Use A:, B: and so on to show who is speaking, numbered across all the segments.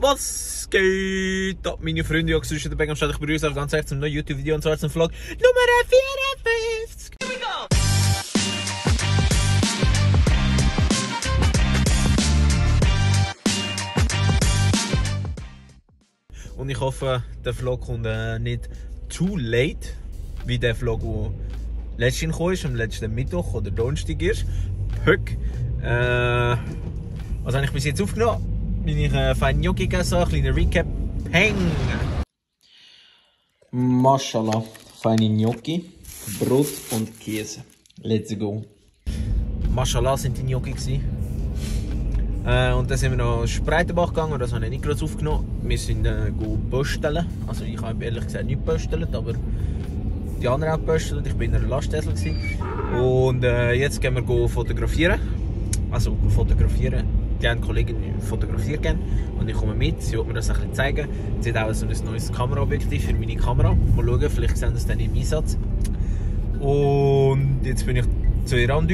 A: Was geht ab, meine Freunde? Ja, zwischen der Beckenstadt. Ich begrüße euch ganz herzlich zum neuen YouTube-Video und zwar zum Vlog Nummer 54. Here we go! Und ich hoffe, der Vlog kommt nicht zu late, wie der Vlog, der letztens kam, am letzten Mittwoch oder Donnerstag ist. Höck. Was habe ich bis jetzt aufgenommen? Meine feinen Gnocchi gegessen, ein kleiner Recap. Peng! Mashallah, feine Gnocchi, Brot und Käse. Let's go! Mashallah sind die Gnocchi gewesen. Und dann sind wir noch Spreitenbach gegangen, das habe ich nicht gerade aufgenommen. Wir sind pösteln. Also ich habe ehrlich gesagt nicht pöstelt, aber die anderen haben pöstelt. Ich war in einer Lastessel. Und jetzt gehen wir fotografieren. Also fotografieren. Die haben Kollegen fotografiert gerne und ich komme mit. Sie wird mir das ein bisschen zeigen. Sie hat auch so ein neues Kameraobjektiv für meine Kamera. Mal schauen, vielleicht sehen sie es dann im Einsatz. Und jetzt bin ich zu ihr an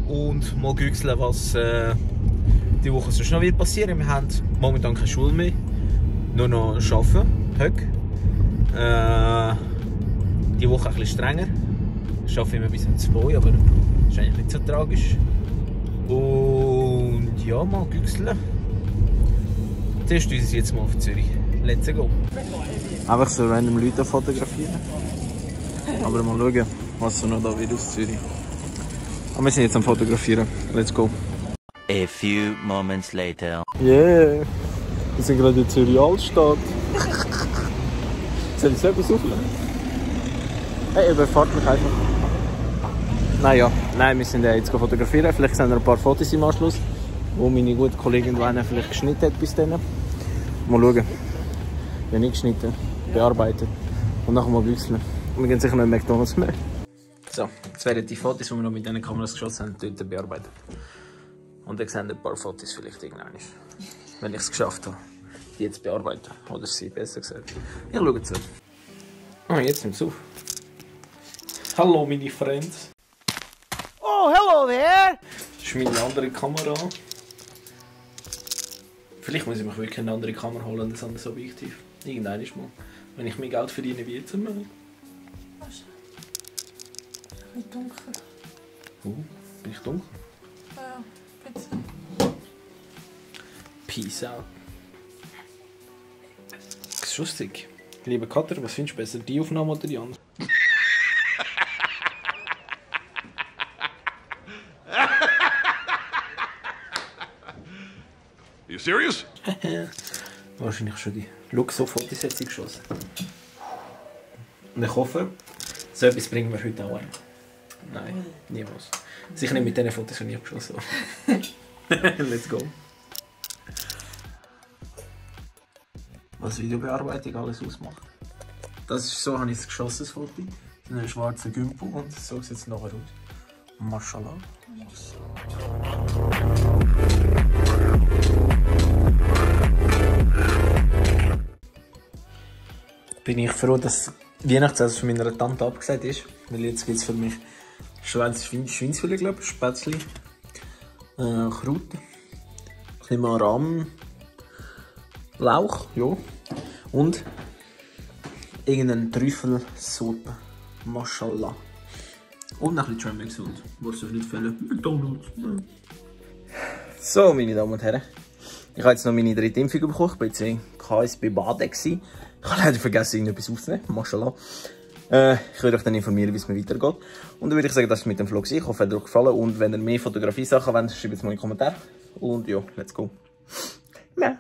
A: und mal güchseln, was die Woche sonst noch passieren. Wir haben momentan keine Schule mehr, nur noch arbeiten. Höck. Die Woche ein bisschen strenger. Ich arbeite immer bis um 2, aber das ist eigentlich nicht so tragisch. Und ja, mal güchseln. Zuerst uns jetzt mal auf Zürich. Let's go! Einfach so random Leute fotografieren. Aber mal schauen, was so noch da wird aus Zürich. Aber wir sind jetzt am Fotografieren. Let's go!
B: A few moments later.
A: Yeah! Wir sind gerade in Zürich Altstadt. Soll ich so etwas aufnehmen? Hey, überfahrt mich einfach. Naja, nein, wir sind jetzt fotografieren. Vielleicht sehen wir ein paar Fotos im Anschluss, wo meine gute Kollegin vielleicht geschnitten hat bis dann. Mal schauen. Ja, nicht geschnitten, bearbeitet. Und nachher mal büchseln. Wir gehen sicher noch in McDonald's mehr. So, jetzt werden die Fotos, die wir noch mit diesen Kameras geschossen haben, dort bearbeitet. Und dann sehen ein paar Fotos vielleicht irgendwann, wenn ich es geschafft habe, die jetzt bearbeiten. Oder sie, besser gesagt. Ich schaue zu. Ah, jetzt nimmt es auf. Hallo meine Friends.
C: Oh, hello there!
A: Das ist meine andere Kamera. Vielleicht muss ich mir wirklich eine andere Kamera holen und ein anderes Objektiv. Irgendwann mal. Wenn ich mehr Geld verdiene wie jetzt.
C: Nicht dunkel.
A: Bin ich dunkel?
C: Ja, bitte.
A: Peace out. Das ist lustig. Lieber Cutter, was findest du besser? Die Aufnahme oder die andere?
D: Are you serious?
A: Wahrscheinlich schon die. Schau, so Fotos hat sie geschossen. Und ich hoffe, so etwas bringen wir heute auch ein. Nein, niemals. Sicher nicht mit den Fotos, die ich geschossen habe. Let's go. Was Videobearbeitung alles ausmacht. Das ist so, habe ich es geschossen, das Foto. In einem schwarzen Gümpel und so sieht es nachher aus. Mashallah. Bin ich froh, dass Weihnachtsessen von meiner Tante abgesagt ist. Weil jetzt gibt es für mich Schweinsfilet, glaube ich, Spätzli, Kraut, ein bisschen Rahm, Lauch, ja. Und irgendeine Trüffelsuppe. Mashallah. Und noch ein bisschen Tramming gesund. Was soll nicht fehlen? McDonald's. So, meine Damen und Herren. Ich habe jetzt noch meine dritte Impfung bekommen. Ich war jetzt KSB Baden. Ich habe leider vergessen, irgendetwas aufzunehmen. Mashallah. Ich würde euch dann informieren, wie es mir weitergeht. Und dann würde ich sagen, das war mit dem Vlog. Ich hoffe, es hat euch gefallen. Und wenn ihr mehr Fotografie-Sachen wollt, schreibt es mal in die Kommentare. Und ja, let's go. Ja.